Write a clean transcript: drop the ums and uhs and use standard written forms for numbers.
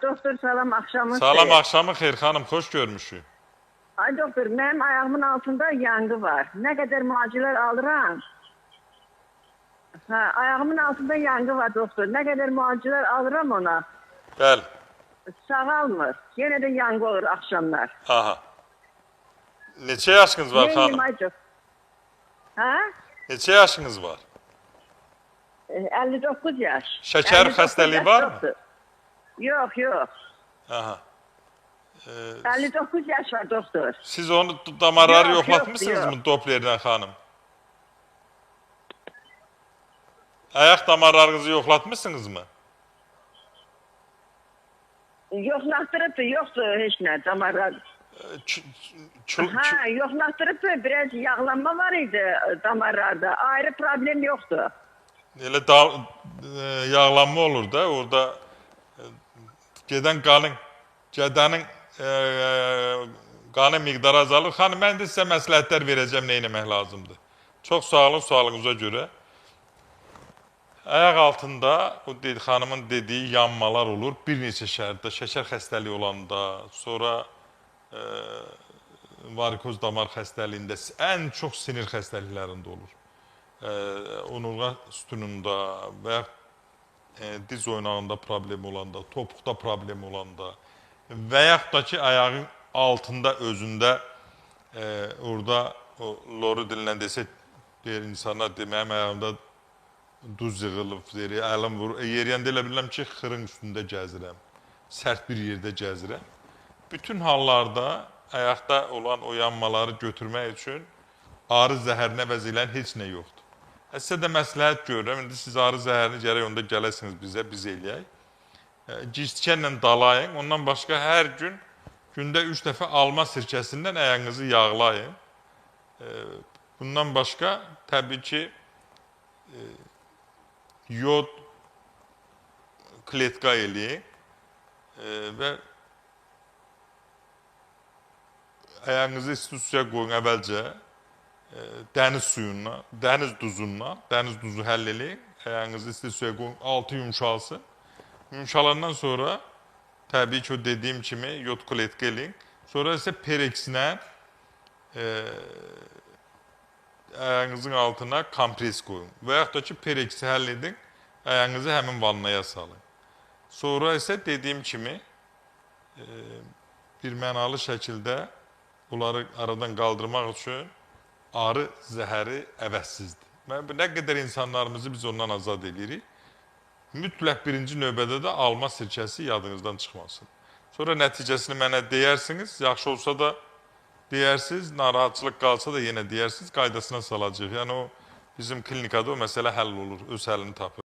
Doktor salam, axşamın Salam, axşamın xeyir xanım, xoş görmüşük. Ay doktor, mənim ayağımın altında yanğı var. Nə qədər müalicələr alıram. Hə, ayağımın altında yanğı var doktor. Nə qədər müalicələr alıram ona. Bəli. Sağalmır. Yenə də yanğı olur axşamlar. Aha. Neçə yaşınız var xanım? Ay doktor? Hə? Neçə yaşınız var? 59 yaş. Şəkər xəstəliyi var mı? Yox, yox. Aha. 59 yaş var doktor. Siz onu damarları yoxlatmışsınız mı Dopplerdən xanım? Ayaq damarlarınızı yoxlatmışsınız mı? Yoxlatdırıbdır, yoxdur heç nə damarlar. Hə, yoxlatdırıbdır, biraz yağlanma var idi damarlarda. Ayrı problem yoxdur. Elə yağlanma olur da, orada gedən qanın, gədənin qanın miqdarı azalır. Xanım, mən də sizə məsləhətlər verəcəm, nə etmək lazımdır. Çox sağ olun sualınıza görə. Ayaq altında o xanımın dediyi yanmalar olur bir neçə şərtdə. Şəkər xəstəliyi olanda, sonra varikoz damar xəstəliyində, ən çox sinir xəstəliklərində olur. Onurğa sütununda və ya diz oynağında problem olanda, topuqda problem olanda və yaxud da ki, ayağın altında özündə orada o loru dilinə desək, deyir insanlar, mənim ayağımda duz yığılıb, deyir, əlim vurur. Yeriyəndə elə bilirəm ki, xırın üstündə gəzirəm, sərt bir yerdə gəzirəm. Bütün hallarda ayaqda olan o yanmaları götürmək üçün arı zəhərinə əvəz eləyən heç nə yoxdur. Sizə də məsləhət görürəm, indi siz arı zəhərini gərək onda gələsiniz bizə, biz eləyək. Gicdikənlə dalayın, ondan başqa hər gün, gündə 3 dəfə alma sirkəsindən ayağınızı yağlayın. Bundan başqa, təbii ki, yod kletka eləyin və ayağınızı isti suya qoyun əvvəlcə. Dəniz suyundan, dəniz duzundan, dəniz duzu həll eləyin, ayağınızı isti suya qoyun, altı yumşalsın. Yumşalandan sonra, təbii ki, o dediyim kimi yod kletka eləyin. Sonra isə pereksinə ayağınızın altına kompres qoyun. Və yaxud da ki, pereksi həll edin, ayağınızı həmin vannaya salın. Sonra isə dediyim kimi bir mənalı şəkildə bunları aradan qaldırmaq üçün arı zəhəri əvəzsizdir. Nə qədər insanlarımızı biz ondan azad edirik. Mütləq birinci növbədə də alma sirkəsi yadınızdan çıxmasın. Sonra nəticəsini mənə deyərsiniz, yaxşı olsa da deyərsiniz, narahatçılıq qalsa da yenə deyərsiniz, qaydasına salacaq. Yəni o bizim klinikada o məsələ həll olur, öz həllini tapır.